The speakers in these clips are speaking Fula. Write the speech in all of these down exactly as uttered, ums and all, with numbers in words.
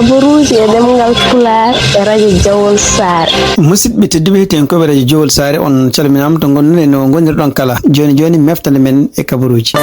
Kabaruuji e ɗemngal Pulaar e radio Jawol Saare. Musidɓe tedduɓe, heɗiyankoɓe radio Jawol Saare, on calminaama to ngonɗon e no ngonirɗon kala. Jooni jooni, meftande men e kabaruuji.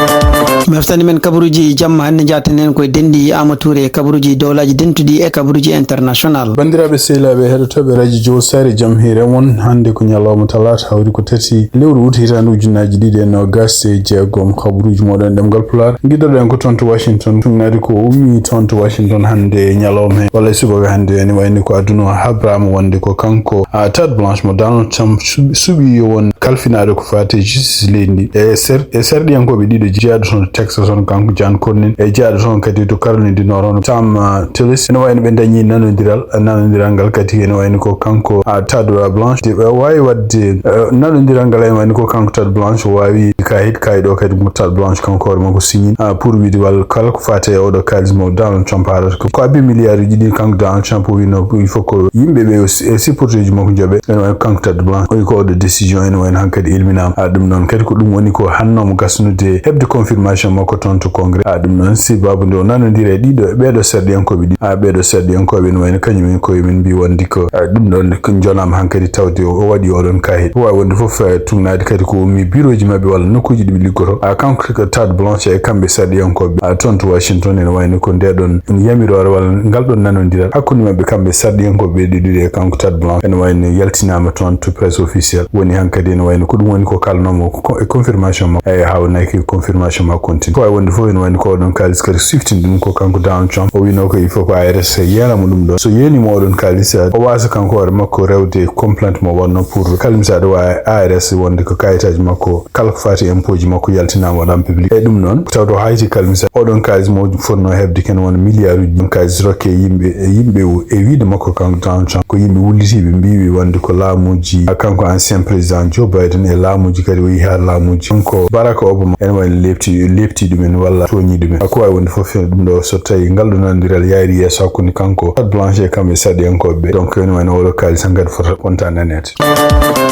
Meftande men kabaruuji jamma hannde, njaaten heen koye denɗi Aama Tuure e kabaruuji dowlaaji dentuɗi e kabaruuji international. Banndiraaɓe sehilaaɓe heɗotooɓe radio Jawol Saare, jam hiire mon. Hannde ko ñalawma talaata, hawri ko tati lewru ut hitaande ujunnaaji ɗiɗi e noogaas e jeegom. Kabaruuji mooɗon e ɗemngal Pulaar, ngiɗoɗen ko toon to Washington, tugnaade ko ummi toon to Washington hannde e ñalawma he, walla e subaka hannde, ene wayni ko aduna o habraama wonde ko kanko, a, Todd Blanche mo Donald Trump suɓi, suɓi yo won kalfinaaɗo ko faati e justice leydi ndi. E ser-, e sarɗiyankooɓe ɗiɗo jeyaaɗo toon to Texas, hono kanko John Cornyn, e jeyaaɗo toon kadi to Caroline du Nord, hono Thom, a, Tillis. Ene wayno ɓe dañi nanondiral, nanondiral ngal kadi ene wayno ko kanko, a, Todd Blanche. Ɓe waawi waɗde, a, nanondiral ngal ene wayno ko kanko Todd Blanche o waawi kayit, kayit o kadi mo Todd Blanche kanko hoore makko signi, a, pour wiide walla kala ko faati e oɗo kaalis mo Donald Trump haalata ko, ko abbi milliard uji ɗiɗi kanko Donald Trump o wino il faut ko yimɓe ɓe o si-, e supporteeji makko njoɓe. Ene wayno kanko Todd Blanche o wi ko oɗo décision ene wayno hankadi ilminaama. A, ɗum noon kadi ko ɗum woni ko hanno mo gasnude heɓde confirmation makko toon to Congrès. A, ɗum noon sababu nde o nanondiri e ɗiɗo, ɓeeɗo sarɗiyankooɓe ɗi-, a, ɓeeɗo sarɗiyankooɓe ene wayno kañum en koye men mbi wonde ko, a, ɗum ɗoon ko njonaama hankadi tawde o, o waɗi oɗon kayit. O waawi wonde fof, e, tugnaade kadi ko ummi birooji maɓɓe walla nokkuuji ɗi ɓe liggoto. A, kanko ko Todd Blanche e kamɓe sarɗiyankooɓe, a, toon to Washington ene wayno ko nde ɗoon yamiroore walla ngal ɗoon nanondiral hakkunde maɓɓe kamɓe sarɗiyankooɓe ɓe ɗiɗo e kanko Todd Blanche ene wayno yaltinaama toon to presse officielle. Woni hankadi ene wayno ko ɗum woni ko kalnoomo ko e confirmation makko. E, haawnaaki confirmation makko on tin. Ko waawi wonde fof ene wayno ko oɗon kaalis kadi siftin ɗum ko kanko Donald Trump. O wino ko il faut ko I R S yeera mo ɗum ɗo. So yeeni mo oɗon kaalis, o waasa kanko hoore makko rewde complainte mo wonno pour kalmisaade wa I R S wonde ko kayitaaji makko kala ko faati impôt ji makko yaltinaama waɗaama public. E ɗum noon, ko tawde o hayti kalmisa, oɗon kaalis mo fotnoo heɓde ken won milliard uji, ɗum kaalis rokke yimɓe, e yimɓe o, e wiide makko kanko Donald Trump, ko yimɓe wullitiiɓe mbiiɓe wonde ko laamuuji, kanko ancien président Joe Biden e laamuuji kadi o yehi haa laamuuji. Kanko Barack Obama, ene wayno leepti, leepti ɗumen walla tooñi ɗumen. Ko waawi wonde fof ene ɗum ɗo, so tawi ngal ɗo nanondiral yaari yeeso hakkunde kanko Todd Blanche e kamɓe sarɗiyankooɓe ɓe. Donc, ene wayno oɗo kaalis hankadi fota wonta naneede.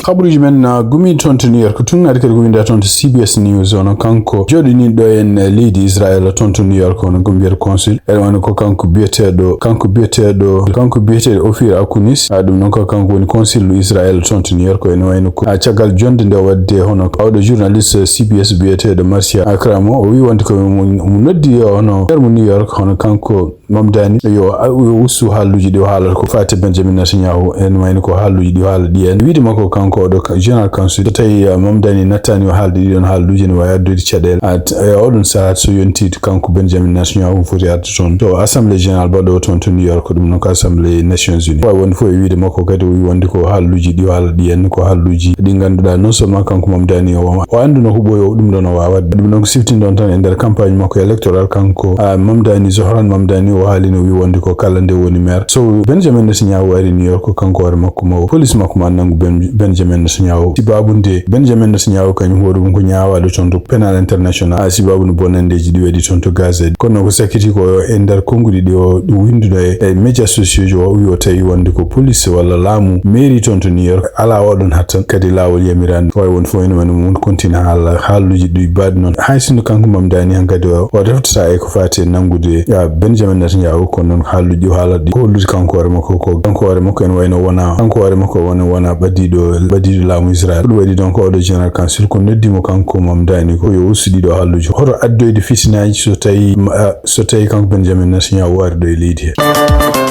Kabaruuji men, ah, gumi toon to New York, tugnaade kadi ko winnda toon to C B S News, hono kanko jooɗiniiɗo en leydi Israel toon to New York, hono ko mbiyata consul. Ene wayno ko kanko biyeteeɗo, kanko biyeteeɗo, kanko biyeteeɗo Ophir Akunis. Ah, ɗum noon ko kanko woni consul Israel toon to New York. Ene wayno ko, ah, caggal jonnde nde o waɗde hono oɗo journaliste C B S biyeteeɗo Marcia Akramo. O wi wonde ko mo, mo noddi hono termo New York, hono kanko Mamdani, yo, yo ustu haalluuji ɗi o haalata ko faati Benjamin Netanyahu, en wayno ko haalluuji ɗi o haala ɗi en. Wiide makko kanko oɗo ka-, général consul, so tawi, uh, Mamdani nattaani o haalde ɗi ɗon haalluuji, ene waawi addude caɗeele. A, t-, e oɗon sahaa so yontii kanko Benjamin Netanyahu foti arde toon to Assemblée Générale baɗo toon to New York, ɗum noon ko Assemblée Nations Unies. Waawi wonde fof e wiide makko kadi o wi wonde ko haalluuji ɗi o haala ɗi en, ko haalluuji ɗi ngannduɗaa non seulement kanko Mamdani o, o annduno ko ɓooyi o ɗum ɗon o waawa waɗde. Ɗum noon ko siftinɗon tan e nder campagne makko électoral kanko, a, Mamdani, Zohran Mamdani, o haalino wi wonde ko kala nde woni maire. So Benjamin Netanyahu ari New York, kanko hoore makko mo police makko ma nanngu Ben-, Benjamin Netanyahu. Sibabu nde Benjamin Netanyahu kañum hoore mum ko ñaawaaɗo toon to Penal International. A, sibabu no bonanndeeji ɗi waɗi toon to Gaza ɗi. Kono ko sakkiti ko e nder konnguɗi ɗi o, ɗi winnduno e, e médias sociaux ji o, o wi o tawi wonde ko police walla laamu mairie toon to New York alaa oɗon hattan, kadi laawol yamiraani. Faawi won fof ene wano mum kontina haala haalluuji ɗi baaɗi noon. Hay sinno kanko Mamdani hankadi o, o reftata e ko faati e nanngude, a, Benjamin Netanyahu, kono noon haalluuji o haalata ɗi ko hollude kanko hoore makko ko, kanko hoore makko ene wayno wona, kanko hoore makko wona, wona ɓadiiɗo, ɓadiiɗo laamu Israel. Ko ɗum waɗi donc oɗo général consul ko noddi mo kanko Mamdani ko yo ustu ɗiɗo haalluuji. Hoto addoyde fitinaaji so tawi, ma, a, so tawi kanko Benjamin Netanyahu ari ɗo e leydi he.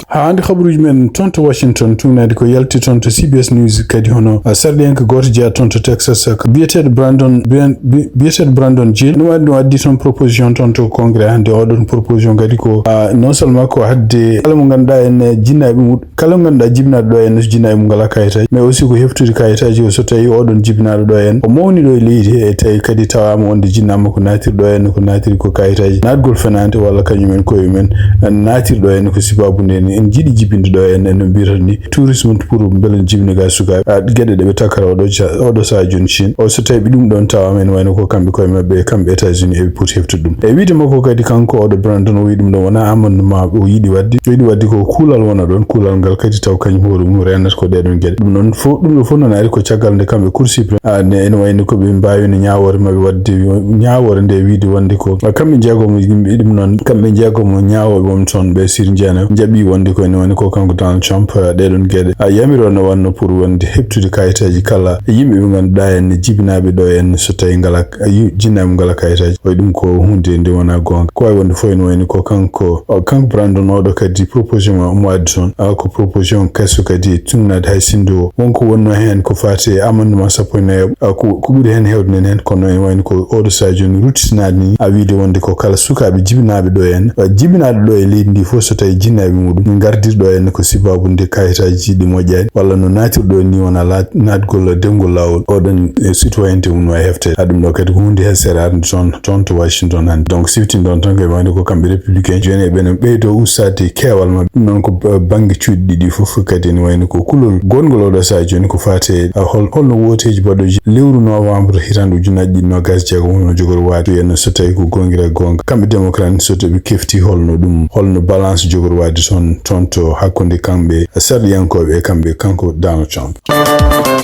Haa hannde kabaruuji men toon to Washington, tugnaade ko yalti toon to C B S News kadi hono, a, sarɗiyanke gooto jeyaa toon to Texas, ko biyeteeɗo Brandon, Bran-, bi-, biyeteeɗo Brandon Gill. Ɗum waɗi, ɗum addi toon proposition toon to Congrès hannde. Oɗon proposition kadi ko, a, non seulement ko haɗde kala mo ngannduɗaa en, e, jinnaaɓe mum, kala mo ngannduɗaa jibinaaɗo ɗo en, jinnaaɓe mum ngalaa kayitaaji, mais aussi ko heftude kayitaaji o, so tawi oɗon jibinaaɗo ɗo en o mawni ɗo e leydi he, e tawi kadi tawaama wonde jinnaama ko naatirɗo en, ko naatiri ko kayitaaji naatgol fenaande walla kañum en koye men naatirɗo en, ko sibabu nde en, en jiɗi jibinde ɗo en, en no mbiyata ni, tourisme pour mbele en jibina ga sukaaɓe, a, geɗe ɗe ɓe takkata oɗo ca-, oɗo sahaa jooni Chine. O, so tawi ɓe ɗum ɗon tawaama, ene wayno ko kamɓe koye maɓɓe, kamɓe États-Unis eɓe poti heftude ɗum. E wiide makko kadi, kanko oɗo Brandon, o wi ɗum ɗon wona amana ma o yiɗi wadde o yiɗi wadde ko kuulal wona ɗon, kuulal ngal kadi taw kañum hoore mum renata ko ɗeɗon geɗe. Ɗum noon fof ɗum ɗo fof noon ari ko caggal nde kamɓe Cour suprême ne ene wayni ko ɓe mbawino ñaawore maɓɓe wadde ñaawore nde wiide wonde ko kamɓe jeegomo yimɓe ɗum noon kamɓe jeegomo ñaawooɓe won toon ɓe sir jeene jaɓi wonde ko ene wayni ko kanko Donald Trump ɗeɗon geɗe yamiro no wanno pour wonde heɓtude kayitaji kala yimɓe ɓe ngannduɗaa en jibinaaɓe ɗo en so tawi ngala jinnaɓe ngala kayitaji. Koye ɗum ko hunde nde wona goonga ko wawi wonde fof ene wayni ko kanko kanko Brandon oɗo kadi proposition mo addi toon ko proposition keso kadi e tunnade hay sinno wonko wonno heen ko faati e amendement sappo e nayo ko ɓuri heen hewde nen heen kono ene wayni ko oɗo saha jooni ruttitinaade ni a wiide wonde ko kala sukaaɓe jibinaaɓe ɗo en jibinaaɗo ɗo e leydi ndi fof so tawi jinnaɓe muɗum gardirɗo en ko sibabude kayitaji ɗi moƴƴani walla no naatirɗo ni wona naatgol demgol lawol oɗon citoyenneté mum no e hefte ha ɗum ɗo kadi ko hunde hesere arde toon toon to Washington hannde. Donc siftinɗon tan koye wayde ko kamɓe républicain jooni eɓene ɓeydo ustade keewal maɓɓe ɗum noon ko bangge cuuɗi ɗiɗi fof kadi ene wayno ko kulol gongol oɗo saha jooni ko faate hol holno wooteji baɗoji lewru novembre hitande ujunnaji ɗiɗi nogas jeegom holno jogori waade yenno so tawi ko gongira gonga kamɓe démocrate so tawi ɓe kefti holno ɗum holno balance jogori waade toon toon to hakkunde kamɓe sarɗiyankoɓe e kamɓe kanko Donald Trump.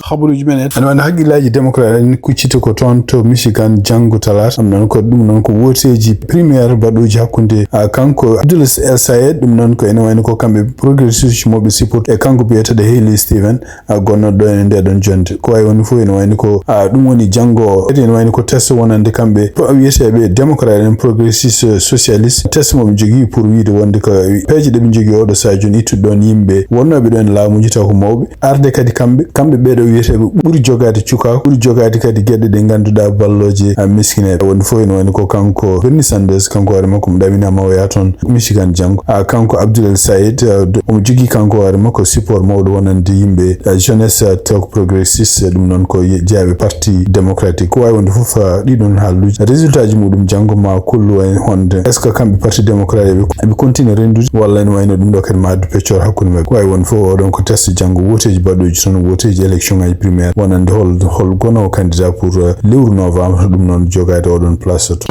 Habaruji men en wano haqqillaji démocrate en kuccita ko toon to Michigan janngo talaata ɗum noon ko ɗum noon ko wooteji primaire baɗoji hakkunde kanko Abdul El Sayed ɗum noon ko ene wayno ko kamɓe progressiste moɓe support e kanko biyeteɗo Haley Steven gonnoɗo ɗo ene nde ɗon jonde ko wawi woni fof ene wayni ko ɗum woni janngo o kadi ene wayni ko test wonande kamɓe wiyeteɓe démocrate en progressiste socialiste test moɓe jogui pour wiide wonde ko peeje ɗeɓe jogui oɗo saha joni ittude ɗon yimɓe wonnoɓe ɗon laamuji taw ko mawɓe arde kadi kamɓe kamɓe ɓeɗo wiyeteɓe ɓuuri jogade cukaku ɓuuri jogade kadi gueɗe ɗe ganduɗa balloje miskineɓe wonde fof ene wayni ko kanko Bernie Sanders kanko hoore makko mo ɗaminama o yaha toon Michigan janngo kanko Abdul El Sayed omo jogui kanko hoore makko support mawɗo wonande yimɓe jeunesse talk progressiste ɗum noon ko jeeyaɓe parti démocratique ko wawi wonde foof ɗiɗon haalluji résultat ji muɗum janngo ma kollu en honde est ce que kamɓe parti démocrate eɓe eɓe continue rendude walla ene wayno ɗum ɗo kadi ma addu peccor hakkude mabɓe ko wawi wonde foof oɗon ko test janngo woteji baɗoji toon woteji élection ngaji primaire wonande hol hol gonowo candidat pour lewru novembre ɗum noon jogade oɗon place to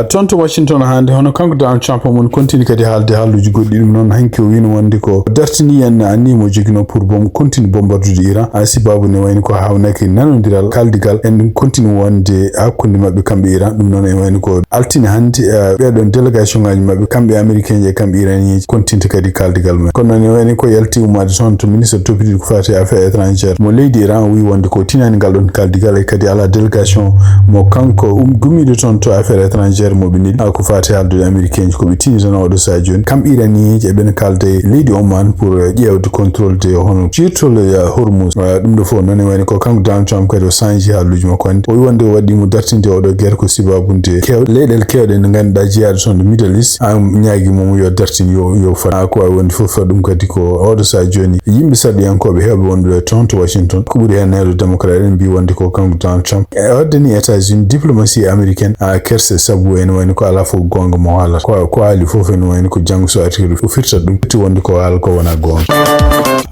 toon to Washington hande hono kanko Donald Trump omon continue kadi haalde haalluji goɗɗi ɗum noon hanki o wino wonde ko dartini en anni mo jogino pour bom continue bombardude Iran a sibabu ne wayni ko hawnaki nanodiral kaldigal en continue wonde hakkunde mabɓe kamɓe Iran ɗum noon e wayni ko altine hande ɓeɗon délégation ngaji mabɓe kamɓe américain ji e kamɓe iranien ji continue kadi kaldigal mumen kono noon e wayni ko yalti ummade toon to ministre toppitiɗo ko fati affaire étrangère mo leydi Iran o wi wonde ko tinani ngal ɗon kaldigal e kadi ala délégation mo kanko um gummiɗo toon to affaire étrangère mo ɓe neli ko fati haaldude américain ji koɓe tini tan oɗo saha joni kam iranien ji eɓen kalda e leydi Oman pour ƴeewde contrôle de hono cirtol hormuz ɗum ɗo fof noon e wayni ko kanko Donald Trump kadi o sanji haalluji makko hande o wi wonde o waɗi mo dartinde oɗo guerre ko sibabude kew leyɗele kewɗe nde ganduɗa jeyaɗo toon ɗo Middle East a ñaagi mum yo dartin yo yo fat ko wawi wonde fof ɗum kadi ko oɗo saha joni yimɓe sarɗiyankoɓe hewɓe wonɓe ɗo toon to Washington ko ɓuuri hen neɗɗo démocrate en mbi wonde ko kanko Donald Trump e waddani États-Unis diplomatie américaine a kerse sabu ene wayni ko ala fof gonga mo haalata ko ko haali fof ene wayni ko janngo so artiri o firtat ɗum ƴetti wonde ko haala ko wona gonga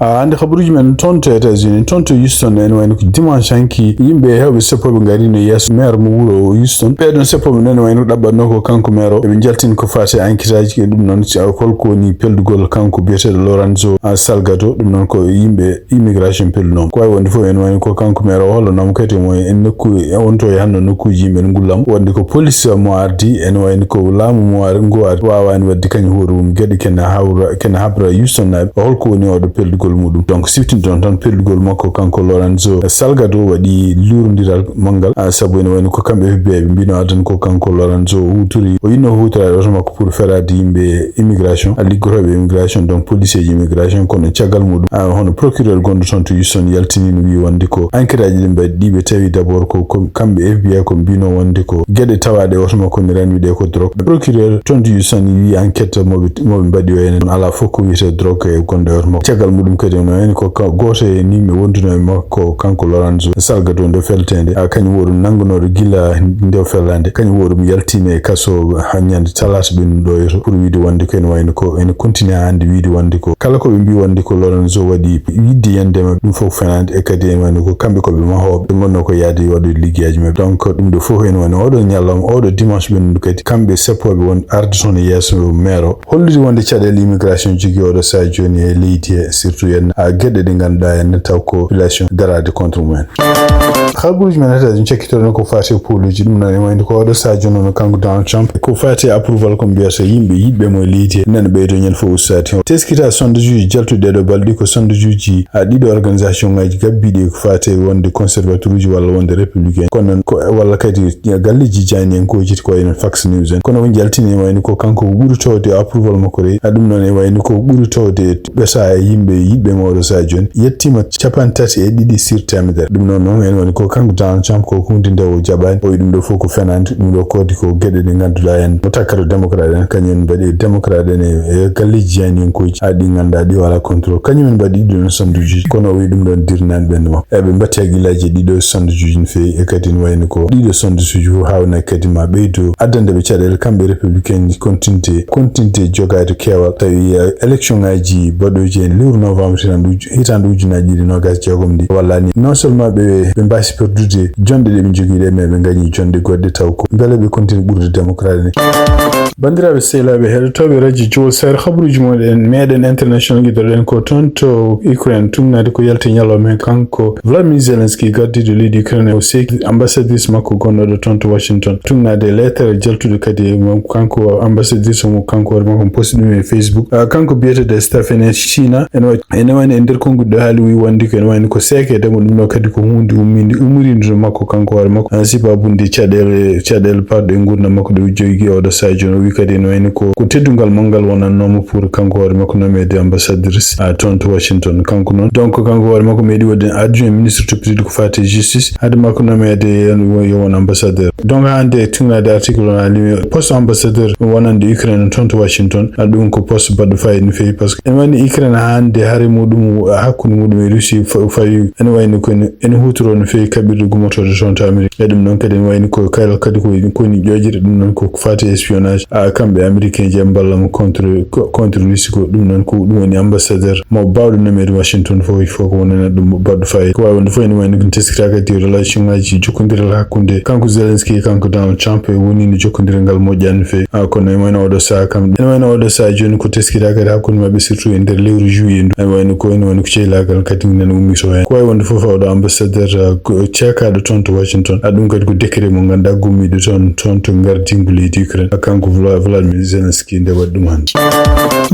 a ande habaruji men toon to États-Unis toon to Houston ene wayni ko dimanche hanki yimɓe hewɓe seppoɓe garino yeeso maire mo wuuro Houston ɓeɗon seppoɓe noon wayno ɗaɓɓatno ko kanko maire o eɓe jaltini ko fati enquête aji e ɗum noon holko woni peldugol kanko biyeteɗo Lorenzo Salgado ɗum noon ko yimɓe immigration pellunomo ko wawi wonde fof ene wayni ko kanko maire o hollanoma kadi mo en nokku on to e hanno nokkuji yimɓe ne ngullamo wonde ko police mo ardi ene wayni ko laamu mo ar ngu ardi wawani wadde kañum hoore mum gueɗe kene hawra kene habra Houston naɓe holko woni oɗo peldugol muɗum donc siftinde on tan peldugol makko kanko Lorenzo Salgado waɗi lurondiral manngal saabu ene wayno ko kamɓe F B I ɓe mbino adan ko kanko Lorenzo o hutori o yinno hutorade oto makko pour ferade yimɓe immigration a liggotoɓe immigration donc policier ji immigration kono caggal muɗum hono procureur gonɗo toon to Houston yaltinino wi wonde ko enquête aji ɗi mbaɗi ɗi ɓe tawi d'abord ko kamɓe F B I ko mbino wonde ko gueɗe tawaɗe oto makko ne ranwi ɗe ko drogue procureur toon to Houston wi enquête moɓe moɓe mbaɗi o enen ala fof ko wiyete drogue e gonɗo e oto makko caggal muɗum Kadi no en ko ka-, gooto e yimɓe wonduno e makko, kanko Lorenzo Salgado, nde felteende. A, kañum wo ɗum nanngunooɗo gila nde o fellande. Kañum wo ɗum yaltiima e kaso ha ñande talaata ɓennuɗo yeeso, pour wiide wonde ko ene wayno ko ene continue haa hannde wiide wonde ko kala ko ɓe mbi wonde ko Lorenzo waɗi yidde yande maɓɓe, ɗum fof fenaande. E kadi ene wayno ko kamɓe ko ɓe mahooɓe, ɓe ngonno ko yaade waɗude liggeyaaji maɓɓe. Donc, ɗum ɗo fof ene wayno oɗo ñalawma, oɗo dimanche ɓennuɗo kadi, kamɓe seppooɓe won arde toon e yeeso maire o. Hollude wonde caɗeele immigration jogii oɗo sahaa jooni e leydi he, surtout en, a, geɗe ɗe ngannduɗaa en taw ko population daraade contre mumen. Habaruuji men hetaji cakkitoɗen ko faati e pooluji, ɗum noon e wayde ko oɗo sahaa jooni noon kanko Donald Trump ko faati e approval ko mbiyata yimɓe yiɗɓe mo e leydi he nana ɓeydo ñande fof ustaade. Teskita sondajuuji jaltuɗi ɗeɗo balɗe ko sondajuuji a ɗiɗo organisation ngaji gabbiɗi ko faati e wonde conservateur uji walla wonde républicain, kono noon ko walla kadi galleji jayniyankoji ko wayno Fox News en. Kono ko jaltini e wayno ko kanko ko ɓuri towde approval makko rey. A ɗum noon e wayno ko ɓuri towde ɓesa e yimɓe yiɗɓe mo oɗo sahaa jooni yettima capanɗe tati e ɗiɗi sur temedere. Ɗum noon noon en woni ko kanko Donald Trump ko hunde nde o jaɓani. O wi ɗum ɗo fof ko fenande. Ɗum ɗo kodi ko geɗe ɗe ngannduɗaa en mo takkata démocrate en, kañum en mbaɗi démocrate en e, e galleji jayniyankoji a ɗi ngannduɗaa ɗi wala contrôle. Kañum en mbaɗi ɗiɗo sondajuuji. Kono o wi ɗum ɗon dirnani ɓernde makko. Eɓe mbatti haqqillaji e ɗiɗo sondajuuji no feewi, e kadi ne wayno ko ɗiɗo sondajuuji fof hawna kadi ma ɓeydo addande ɓe caɗeele kamɓe républicain ji continue, continue jogaade keewal. Tawi, eh, élection ngaji baɗooji en lewru novembre hitandu uju-, hitandu ujunaaji ɗiɗi nogas jeegom ndi wallani non seulement ɓe, ɓe mbasi perdude jonɗe ɗe ɓe jogii ɗe, mais ɓe gañi jonɗe goɗɗe taw ko mbele ɓe continue ɓurde démocrate ni. Banndiraaɓe sehilaaɓe heɗotooɓe radio Jowol Sare, habaruuji mon en meɗen international gidoɗen ko toon to Ukraine, tugnaade ko yalti ñalawma heen. Kanko Vladimir Zelensky, gardiiɗo leydi Ukraine, o seeki ambassadrice makko gonnoɗo toon to Washington, tugnaade e leetere jaltuɗo kadi e mo, kanko ambassadrice o mo, kanko hoore makko mo posti ɗum e Facebook. Ah, kanko biyeteeɗo Stefania China, ene wa-, ene wayno e nder konnguɗi ɗo haali wi wonde ko ene wayno ko seekeede mo, ɗum ɗo kadi ko huunde umminde, ummorinde makko kanko hoore makko. Ah, sibabude caɗeele, caɗeele parɗe e nguurndam makko ɗe o jogi oɗo sahaa jooni. O wi kadi ene wayno ko, ko teddungal manngal wonannoomo pour kanko hoore makko nomeede ambassadrice, ah, toon to Washington. Kanko noon, donc, kanko hoore makko meeɗi waɗde adjoint ministre to pitiiɗo ko faati e justice, hade makko nomeede yo, yo won ambassadeur. Donc, hannde tugnaade article on a limi poste ambassadeur wonande Ukraine toon to Washington, a ɗum ko poste baɗɗo fayida no feewi, parce que ene wayno Ukraine hannde hare muɗum, hakkunde muɗum e Russie fa-, fawi, ene wayno ko ene, ene huutoro no feewi kaɓirɗe gumotooɗe toon to Amérique. E ɗum noon kadi ene wayno ko kala kadi ko, ko ni ƴoƴre, ɗum noon ko faati e espionnage, a, kamɓe Américain ji e mballamo contre, ko, contre Russie ko. Ɗum noon ko ɗum woni ambassadeur mo baawɗo nomeede Washington fof, il faut ko wonana ɗum baɗɗo fayida. Ko waawi wonde fof ene wayno ko teskita kadi relation ngaji jokkondiral hakkunde kanko Zelensky e kanko Donald Trump e woni no jokkondiral ngal moƴƴani no feewi. A, kono ene wayno oɗo sahaa kam, ene wayno oɗo sahaa jooni ko teskita kadi hakkunde maɓɓe, surtout e nder lewru juillet ndu. Ene wayno ko, ene wayno ko ceylaagal kadi nana ummito heen. Ko waawi wonde fof oɗo ambassadeur, a, ko ceekaaɗo toon to Washington. A, ɗum kadi ko décret mo ngannduɗaa gummiiɗo toon, toon to ngardingu leydi Ukraine. A, kanko Vla-, Vladimir Zelensky nde waɗi ɗum hannde.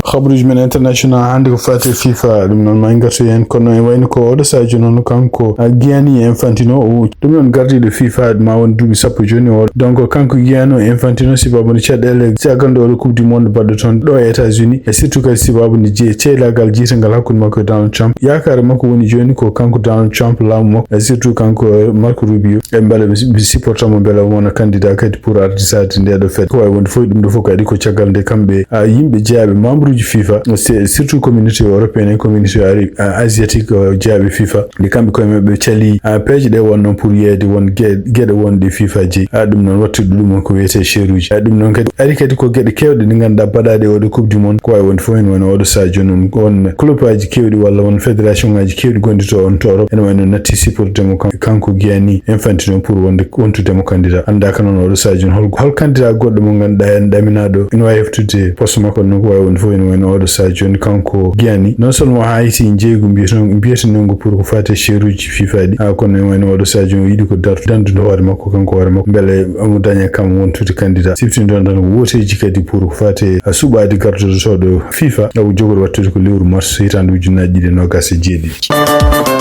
Habaruuji men international hannde ko faati e FIFA, ɗum noon ma en ngartu heen, kono e wayno ko oɗo sahaa jooni noon kanko, a, Gianni Infantino, o, ɗum noon gardiiɗo FIFA ma won duuɓi sappo jooni o. Donc, kanko Gianni Infantino, sibabude caɗeele caggal nde oɗo Coupe du Monde baɗɗo toon ɗo e États-Unis, e surtout kadi sibabude je-, ceylaagal jeytangal hakkunde makko e Donald Trump, yaakaare makko woni jooni ko kanko Donald Trump, laamu makko, e surtout kanko, e, Marco Rubio, e mbele ɓe, ɓe supporta mo mbele o wona candidat kadi pour ardidaade nde ɗo fête. Ko waawi wonde fof ɗum ɗo fof kadi ko caggal nde kamɓe, a, yimɓe jeyaaɓe membre uji FIFA, se-, surtout communauté européenne e communauté ari-, a, asiatique, a, jeyaaɓe FIFA, nde kamɓe koye maɓɓe cali, a, peeje ɗe wonno pour yeeyde won ge-, geɗe wonɗe FIFA jeyi. A, ɗum noon wattude ɗum ko wiyetee seeruuji. A, ɗum noon kadi ari kadi ko geɗe keewɗe ɗe ngannduɗaa baɗaaɗe e oɗo Coupe du Monde. Ko waawi wonde fof ene woni oɗo sahaa jooni noon won club aji keewɗi walla won fédération ngaji keewɗi gonɗi to on to Europe, ene wayno natti supporté mo kan-, kanko Gianni Infantino pour wonde wontude mo candidat. Anndaaka noon oɗo sahaa jooni hol, hol candidat goɗɗo mo ngannduɗaa en ɗaminaaɗo ene waawi heftude poste makko. Noon ko waawi wonde fof ene wayno oɗo sahaa jooni kanko Gianni non seulement hayti njeeygu mbiyeten-, mbiyetenoo ngu pour ko faati e seeruuji FIFA ɗi, a, kono ene wayno oɗo sahaa jooni o yiɗi ko dartu danndude hoore makko kanko hoore makko mbele omo daña kam wontude candidat. Siftinɗon tan ko wooteeji kadi pour ko faati e suɓaade gardotooɗo FIFA, o jogori wattude ko lewru mars hitaande ujunnaji ɗiɗi e noogas e jeeɗiɗi.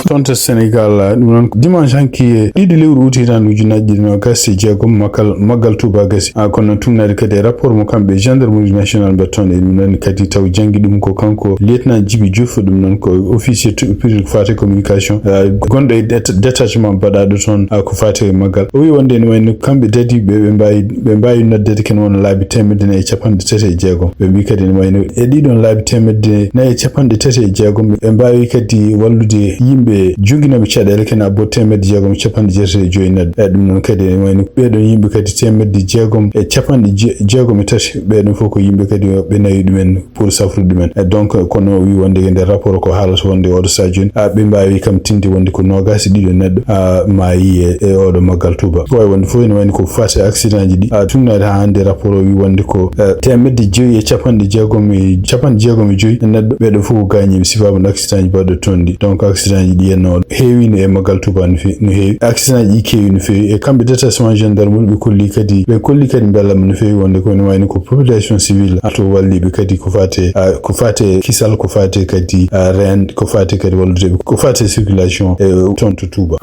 Toon to Sénégal, ɗum noon dimanche hanki e ɗiɗi lewru août hitaande ujunnaji ɗiɗi nogas e jeegom, maggal, maggal Touba gasi. A, kono noon tugnaade kadi e rapport mo kamɓe gendarmerie nationale mbaɗi toon, e ɗum noon kadi taw janngi ɗum ko kanko lieutenant Djibi Diouf, ɗum noon ko officier tu-, pur ko faati e communication, a, gonɗo e det-, détachement baɗaaɗo toon, a, ko faati e maggal. O wi wonde ene wayno kamɓe dadiiɓe ɓe mbaawi, ɓe mbaawi noddeede ken wona laabi teemedde nayi e capanɗe tati e jeegom. Ɓe mbi kadi ene wayno e ɗiɗon laabi teemedde nayi e capanɗe tati e jeegom, ɓe mbaawi kadi wallude yimɓe joginooɓe caɗeele kene abbo teemedde jeegom e capanɗe jeetati e joyi neɗɗo. E ɗum noon kadi ene wayno ɓeeɗon yimɓe kadi teemedde jeegom e capanɗe je-, jeegom e tati, ɓeeɗon fof ko yimɓe kadi ɓe nawi ɗumen pour safrude ɗumen. E donc, kono o wi wonde e nder rapport ko haalata wonde oɗo sadio ni, a, ɓe mbaawi kam tinde wonde ko noogas e ɗiɗo neɗɗo, a, maayi e, e oɗo maggal Touba. Ko wawi wonde fof ene wayno ko faati e accident ji ɗi, a, tugnaade haa hannde rapport o wi wonde ko, e, teemedde joyi e capanɗe jeegom e, capanɗe jeegom e joyi neɗɗo, ɓeeɗo fof ko gaañiiɓe sababu accident ji baɗɗo toon ɗi. Donc accident ji ɗi henno heewino e maggal Touba no fe-, no heewi. Accident ji ɗi keewi no feewi. E kamɓe détachement gendarmerie ɓe kolli kadi, ɓe kolli kadi mbelama no feewi wonde ko ene wayno ko population civile to walliɓe kadi ko faate, a, ko faate kisal, ko faate kadi, a, reen, ko faate kadi walludeɓe, ko faate circulation e toon to Touba.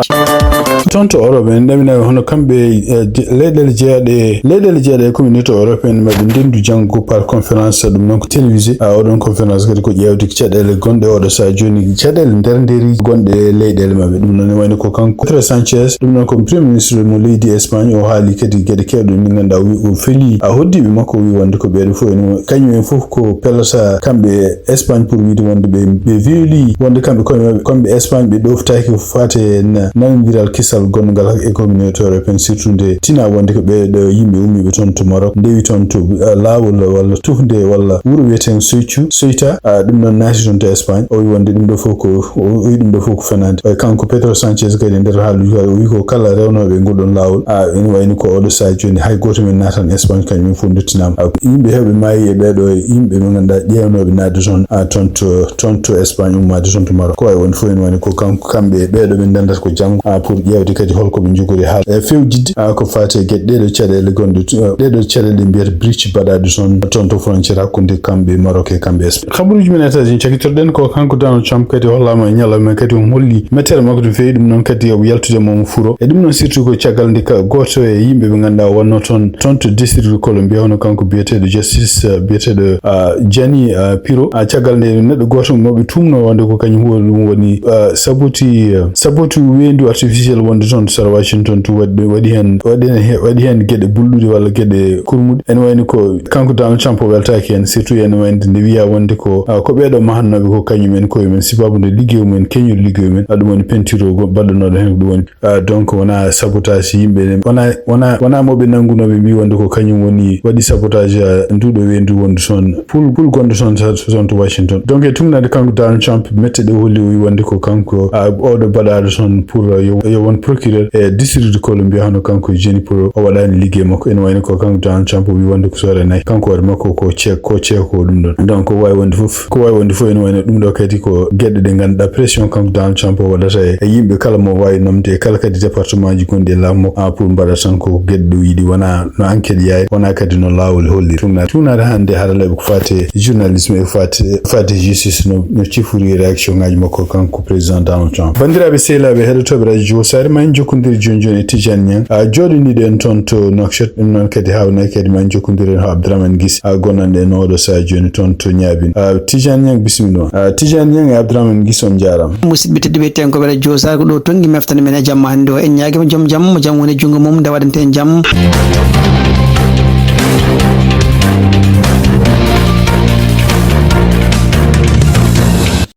Toon to Europe en ɗaminaaɓe hono kamɓe, e, je-, leyɗeele jeeyaɗe, leyɗeele jeeyaɗe e communauté européenne maɓɓe ndendu janngo par conférence, ɗum noon ko télévisé. A, oɗon conférence kadi ko ƴeewde caɗeele gonɗe oɗo saha jooni, caɗeele nder nderi gonɗe e leyɗeele maɓɓe. Ɗum noon ne wayno ko kanko Pedro Sanchez, ɗum noon ko premier ministre mo leydi Espagne, o haali kadi geɗe kewɗe ɗe ngannduɗaa o wi o feli, a, hoddiiɓe makko, o wi wonde ko ɓeeɗo fof ene, kañum en fof ko pelata kamɓe Espagne pour wiide wonde ɓe, ɓe weeli wonde kamɓe koye maɓɓe, kamɓe Espagne ɓe ɗoftaaki ko faate na-, nanondiral kisal gonngal e communauté européenne, surtout nde tina wonde ko ɓeeɗo yimɓe ummiiɓe toon to Maroc ndewi toon to, a, laawol walla tufnde walla wuro wiyeten Soytu, Soyta, a, ɗum noon naati toon to Espagne. O wi wonde ɗum ɗo fof ko, o wi ɗum ɗo fof ko fenaande. E kanko Pedro Sanchez kadi e nder haaluuji o wi ko kala rewnooɓe e ngol ɗon laawol, a, ene wayno ko oɗo saha jooni hay gooto men naatan Espagne, kañum fof ndottinaama. A, yimɓe heewɓe maayi e ɓeeɗo yimɓe ɓe ngannduɗaa ƴeewnooɓe naatde toon, a, toon to, toon to Espagne, ummaade toon to Maroc. Ko wawi wonde fof ene wayno ko kanko, kamɓe e ɓeeɗo ɓe ndendata ko janngo, a, pour ƴeewde kadi holko ɓe njogori haala e fewjidde, a, ko faati e geɗe ɗeɗo caɗeele gonɗe to, a, ɗeɗo caɗeele ɗe mbiyata bridge baɗaaɗo toon, toon to frontière hakkunde kamɓe Maroc e kamɓe Espagne. Kabaruuji men États-Unis cakkitorɗen ko kanko Donald Trump kadi hollaama e ñalawma kadi o holli mettere makko no feewi, ɗum noon kadi o yaltude mo furo. E ɗum noon surtout ko caggal nde ka gooto e yimɓe ɓe ngannduɗaa o wonno toon, toon to district de Columbia, hono kanko biyeteeɗo Justice, eh, biyeteeɗo, ah, Gianni, ah, Pirro. Ah, caggal nde neɗɗo gooto mo ɓe tuumno wonde ko kañum huwa ɗum woni, ah, saboti, ah, saboti weendu artificiel wonde toon to sara Washington to waɗi, waɗi heen, waɗi heen he-, waɗi heen geɗe bulɗuɗe walla geɗe kurmuɗe. Ene wayno ko kanko Donald Trump o weltaaki heen, surtout ene wayno nde wiyaa wonde ko, ah, ko ɓeeɗo mahannooɓe ko kañum en koye men, sibabu nde liggey mum en, keñol liggey mum en, ah, ɗum woni peinture o go-, baɗɗonooɗo heen ko ɗum woni. Ah, donc wona sabotage yimɓe, wona, wona, wona mo ɓe nanngunooɓe mbi wonde ko kañum woni waɗi sabotage, ah, nduɗo weendu wondu toon, pul, pul gonɗo toon, toon to Washington. Donc e tumnade kanko Donald Trump, mette ɗe o holli o wi wonde ko kanko, ah, oɗo baɗaaɗo toon pour, ah, yo, yo won procureur e district de Columbia, hono kanko Gianni Pirro, o waɗaani liggey makko. Ene wayno ko kanko Donald Trump o wi wonde ko soore nayi. Kanko hoore makko ko ce-, ko ceeko ɗum ɗon. Donc ko wawi wonde fof, ko wawi wonde fof ene wayno ɗum ɗo kadi ko geɗe ɗe ngannduɗaa pression kanko Donald Trump o waɗata e, e yimɓe kala mo wawi nomde e kala kadi département ji gonɗi e laamu makko, ah, pour mbaɗa tan ko geɗe ɗo yiɗi, wona no enquête yaari, wona kadi no laawol holli. Tumna-, tumnade hannde haralleɓe ko faate journalisme e faate, faate justice no, no cifori réaction ngaji makko kanko président Donald Trump. Banndiraaɓe sehilaaɓe heɗotooɓe radio Jowsare, ma en jokkondir jooni jooni e Tidiane Niang, ah, jooɗiniiɗo en toon to Nouakchott. Ɗum noon kadi haawnay kadi ma en jokkondir en ho Abdourahmane Guissé, ah, gonnanɗo en oɗo saha jooni toon to Niabine. Ah, Tidiane Niang, bisimilla ma. Ah, Tidiane Niang e Abdourahmane Guissé, on njaaraama. Musidɓe tedduɓe, hettiyankoɓe radio Jowsare, ko ɗo tonngi meftande men e jamma hannde o. En ñaagiima joom jam, mo jam woni junngo mum, nde waɗante en jam.